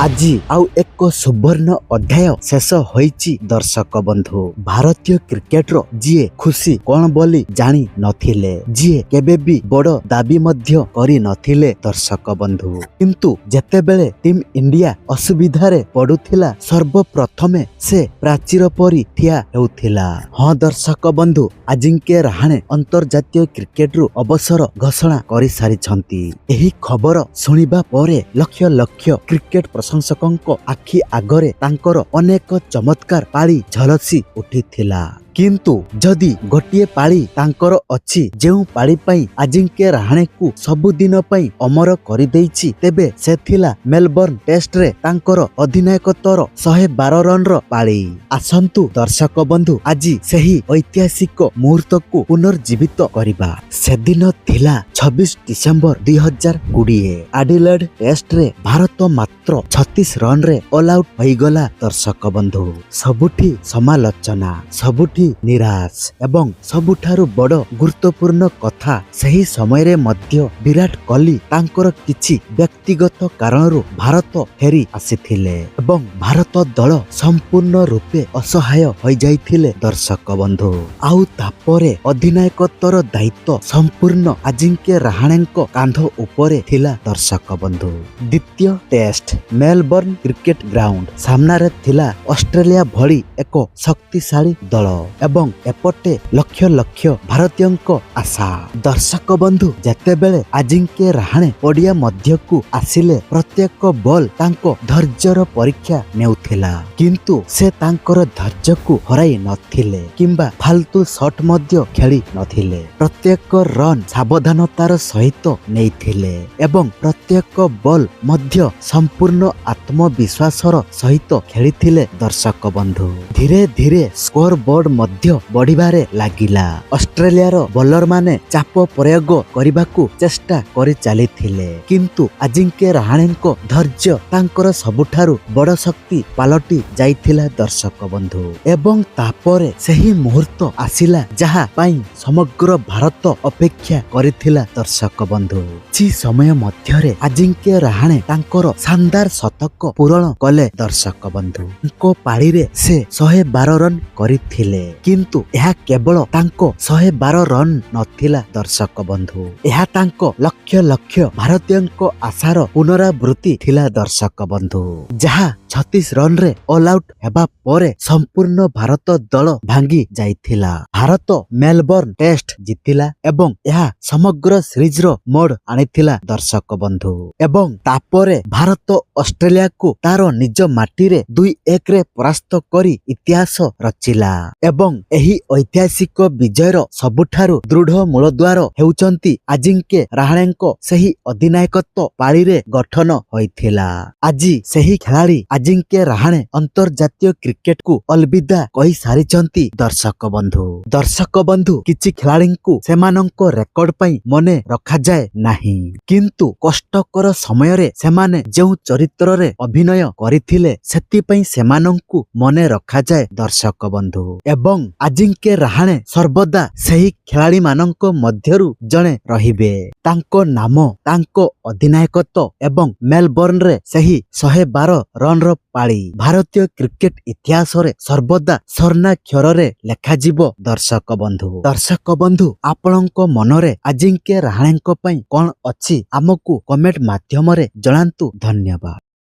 ଆଜି ଆଉ ଏକ ସୁବର୍ଣ୍ଣ ଅଧ୍ୟାୟ ଶେଷ ହୋଇଛି ଦର୍ଶକ ବନ୍ଧୁ। ଭାରତୀୟ କ୍ରିକେଟର ଯିଏ ଖୁସି କଣ ବୋଲି ଜାଣି ନଥିଲେ, ଯିଏ କେବେ ବି ବଡ଼ ଦାବି ମଧ୍ୟ କରି ନଥିଲେ ଦର୍ଶକ ବନ୍ଧୁ, କିନ୍ତୁ ଯେତେବେଳେ ଟିମ୍ ଇଣ୍ଡିଆ ଅସୁବିଧାରେ ପଡୁଥିଲା, ସର୍ବପ୍ରଥମେ ସେ ପ୍ରାଚୀର ପରି ଠିଆ ହେଉଥିଲା। ହଁ ଦର୍ଶକ ବନ୍ଧୁ, ଆଜିଙ୍କ୍ୟ ରାହାଣେ ଅନ୍ତର୍ଜାତୀୟ କ୍ରିକେଟରୁ ଅବସର ଘୋଷଣା କରିସାରିଛନ୍ତି। ଏହି ଖବର ଶୁଣିବା ପରେ ଲକ୍ଷ ଲକ୍ଷ କ୍ରିକେଟ ପ୍ରଶଂସକଙ୍କ ଆଖି ଆଗରେ ତାଙ୍କର ଅନେକ ଚମତ୍କାର ପାଳି ଝଲସି ଉଠିଥିଲା। କିନ୍ତୁ ଯଦି ଗୋଟିଏ ପାଳି ତାଙ୍କର ଅଛି, ଯେଉଁ ପାଳି ପାଇଁ ଆଜିଙ୍କ୍ୟ ରାହାଣେକୁ ସବୁଦିନ ପାଇଁ ଅମର କରିଦେଇଛି, ତେବେ ସେ ଥିଲା ମେଲବର୍ଣ୍ଣ ଟେଷ୍ଟରେ ତାଙ୍କର ଅଧିନାୟକତ୍ୱର 112 ରନର ପାଳି। ଆସନ୍ତୁ ଦର୍ଶକ ବନ୍ଧୁ, ଆଜି ସେହି ଐତିହାସିକ ମୁହୂର୍ତ୍ତକୁ ପୁନର୍ଜୀବିତ କରିବା। ସେଦିନ ଥିଲା 26 ଡିସେମ୍ବର 2020। ଆଡିଲେଡ୍ ଟେଷ୍ଟରେ ଭାରତ ମାତ୍ର 36 ରନରେ ଅଲ୍ ଆଉଟ୍ ହୋଇଗଲା। ଦର୍ଶକ ବନ୍ଧୁ, ସବୁଠି ସମାଲୋଚନା, ସବୁଠି ନିରାଶ ଏବଂ ସବୁଠାରୁ ବଡ଼ ଗୁରୁତ୍ୱପୂର୍ଣ୍ଣ କଥା, ସେହି ସମୟରେ ମଧ୍ୟ ବିରାଟ କୋହଲି ତାଙ୍କର କିଛି ବ୍ୟକ୍ତିଗତ କାରଣରୁ ଭାରତ ଫେରି ଆସିଥିଲେ ଏବଂ ଭାରତ ଦଳ ସମ୍ପୂର୍ଣ୍ଣ ରୂପେ ଅସହାୟ ହୋଇଯାଇଥିଲେ। ଦର୍ଶକ ବନ୍ଧୁ, ଆଉ ତାପରେ ଅଧିନାୟକତ୍ୱର ଦାୟିତ୍ୱ ସମ୍ପୂର୍ଣ୍ଣ ଆଜିଙ୍କ୍ୟ ରାହାଣେଙ୍କ କାନ୍ଧ ଉପରେ ଥିଲା। ଦର୍ଶକ ବନ୍ଧୁ, ଦ୍ୱିତୀୟ ଟେଷ୍ଟ, ମେଲବର୍ଣ୍ଣ କ୍ରିକେଟ ଗ୍ରାଉଣ୍ଡ, ସାମ୍ନାରେ ଥିଲା ଅଷ୍ଟ୍ରେଲିଆ ଭଳି ଏକ ଶକ୍ତିଶାଳୀ ଦଳ ଏବଂ ଏପଟେ ଲକ୍ଷ ଲକ୍ଷ ଭାରତୀୟଙ୍କ ଆଶା। ଦର୍ଶକ ବନ୍ଧୁ, ଯେତେବେଳେ ଆଜିଙ୍କ୍ୟ ରାହାଣେ ପଡ଼ିଆ ମଧ୍ୟକୁ ଆସିଲେ, ପ୍ରତ୍ୟେକ ବଲ୍ ତାଙ୍କ ଧୈର୍ଯ୍ୟର ପରୀକ୍ଷା ନେଉଥିଲା। କିନ୍ତୁ ସେ ତାଙ୍କର ଧୈର୍ଯ୍ୟକୁ ହରାଇ ନଥିଲେ କିମ୍ବା ଫାଲତୁ ସଟ୍ ମଧ୍ୟ ଖେଳି ନଥିଲେ। ପ୍ରତ୍ୟେକ ରନ୍ ସାବଧାନତାର ସହିତ ନେଇଥିଲେ ଏବଂ ପ୍ରତ୍ୟେକ ବଲ୍ ମଧ୍ୟ ସମ୍ପୂର୍ଣ୍ଣ ଆତ୍ମବିଶ୍ୱାସର ସହିତ ଖେଳିଥିଲେ। ଦର୍ଶକ ବନ୍ଧୁ, ଧୀରେ ଧୀରେ ସ୍କୋର ବୋର୍ଡ ମଧ୍ୟ ବଢିବାରେ ଲାଗିଲା। ଅଷ୍ଟ୍ରେଲିଆର ବୋଲରମାନେ ଚାପ ପ୍ରୟୋଗ କରିବାକୁ ଚେଷ୍ଟା କରି ଚାଲିଥିଲେ, କିନ୍ତୁ ଆଜିଙ୍କ୍ୟ ରାହାଣେଙ୍କ ଧୈର୍ଯ୍ୟ ତାଙ୍କର ସବୁଠାରୁ ବଡ଼ ଶକ୍ତି ପାଲଟି ଯାଇଥିଲା। ଦର୍ଶକ ବନ୍ଧୁ, ଏବଂ ତାପରେ ସେହି ମୁହୂର୍ତ୍ତ ଆସିଲା, ଯାହା ପାଇଁ ସମଗ୍ର ଭାରତ ଅପେକ୍ଷା କରିଥିଲା। ଦର୍ଶକ ବନ୍ଧୁ, କିଛି ସମୟ ମଧ୍ୟରେ ଆଜିଙ୍କ୍ୟ ରାହାଣେ ତାଙ୍କର ଶାନଦାର ଶତକ ପୂରଣ କଲେ। ଦର୍ଶକ ବନ୍ଧୁ, ତାଙ୍କ ପାଳିରେ ସେ 112 ରନ୍ କରିଥିଲେ, କିନ୍ତୁ ଏହା କେବଳ ତାଙ୍କ 112 ରନ୍ ନଥିଲା। ଦର୍ଶକ ବନ୍ଧୁ, ଏହା ତାଙ୍କ ଲକ୍ଷ ଲକ୍ଷ ଭାରତୀୟଙ୍କ ଆଶାର ପୁନରାବୃତ୍ତି ଥିଲା। ଦର୍ଶକ ବନ୍ଧୁ, ଯାହା 36 ରନରେ ଅଲ୍ ଆଉଟ୍ ହେବା ପରେ ସମ୍ପୂର୍ଣ୍ଣ ଭାରତ ଦଳ ଭାଙ୍ଗି ଯାଇଥିଲା। ଭାରତ ମେଲବର୍ଣ୍ଣ ଟେଷ୍ଟ ଜିତିଲା ଏବଂ ଏହା ସମଗ୍ର ସିରିଜର ମୋଡ ଆଣିଥିଲା। ଦର୍ଶକ ବନ୍ଧୁ, ଏବଂ ତାପରେ ଭାରତ ଅଷ୍ଟ୍ରେଲିଆକୁ ତାର ନିଜ ମାଟିରେ 2-1ରେ ପରାସ୍ତ କରି ଇତିହାସ ରଚିଲା। ଏବଂ ଏହି ଐତିହାସିକ ବିଜୟର ସବୁଠାରୁ ଦୃଢ ମୂଳଦ୍ୱାର ହେଉଛନ୍ତି ଆଜିଙ୍କ୍ୟ ରାହାଣେଙ୍କ ସେହି ଅଧିନାୟକତ୍ୱ ପାଳିରେ ଗଠନ ହୋଇଥିଲା। ଆଜି ସେହି ଖେଳାଳି ଆଜିଙ୍କ୍ୟ ରାହାଣେ ଅନ୍ତର୍ଜାତୀୟ କ୍ରିକେଟକୁ ଅଲବିଦା କହିସାରିଛନ୍ତି। ଦର୍ଶକ ବନ୍ଧୁ, ଦର୍ଶକ ବନ୍ଧୁ, କିଛି ଖେଳାଳିଙ୍କୁ ସେମାନଙ୍କ ରେକର୍ଡ ପାଇଁ ମନେ ରଖାଯାଏ ନାହିଁ, କିନ୍ତୁ କଷ୍ଟକର ସମୟରେ ସେମାନେ ଯେଉଁ ଚରିତ୍ରରେ ଅଭିନୟ କରିଥିଲେ, ସେଥିପାଇଁ ସେମାନଙ୍କୁ ମନେ ରଖାଯାଏ। ଦର୍ଶକ ବନ୍ଧୁ, ଏବଂ ଆଜିଙ୍କ୍ୟ ରାହାଣେ ସର୍ବଦା ସେହି ଖେଳାଳିମାନଙ୍କ ମଧ୍ୟରୁ ଜଣେ ରହିବେ। ତାଙ୍କ ନାମ, ତାଙ୍କ ଅଧିନାୟକତ୍ୱ ଏବଂ ମେଲବର୍ଣ୍ଣରେ ସେହି 112 ରନର ପାଳି ଭାରତୀୟ କ୍ରିକେଟ ଇତିହାସରେ ସର୍ବଦା ସ୍ୱର୍ଣ୍ଣାକ୍ଷରରେ ଲେଖାଯିବ। ଦର୍ଶକ ବନ୍ଧୁ, ଦର୍ଶକ ବନ୍ଧୁ, ଆପଣଙ୍କ ମନରେ ଆଜିଙ୍କ୍ୟ ରାହାଣେଙ୍କ ପାଇଁ କଣ ଅଛି, ଆମକୁ କମେଣ୍ଟ ମାଧ୍ୟମରେ ଜଣାନ୍ତୁ। ଧନ୍ୟବାଦ।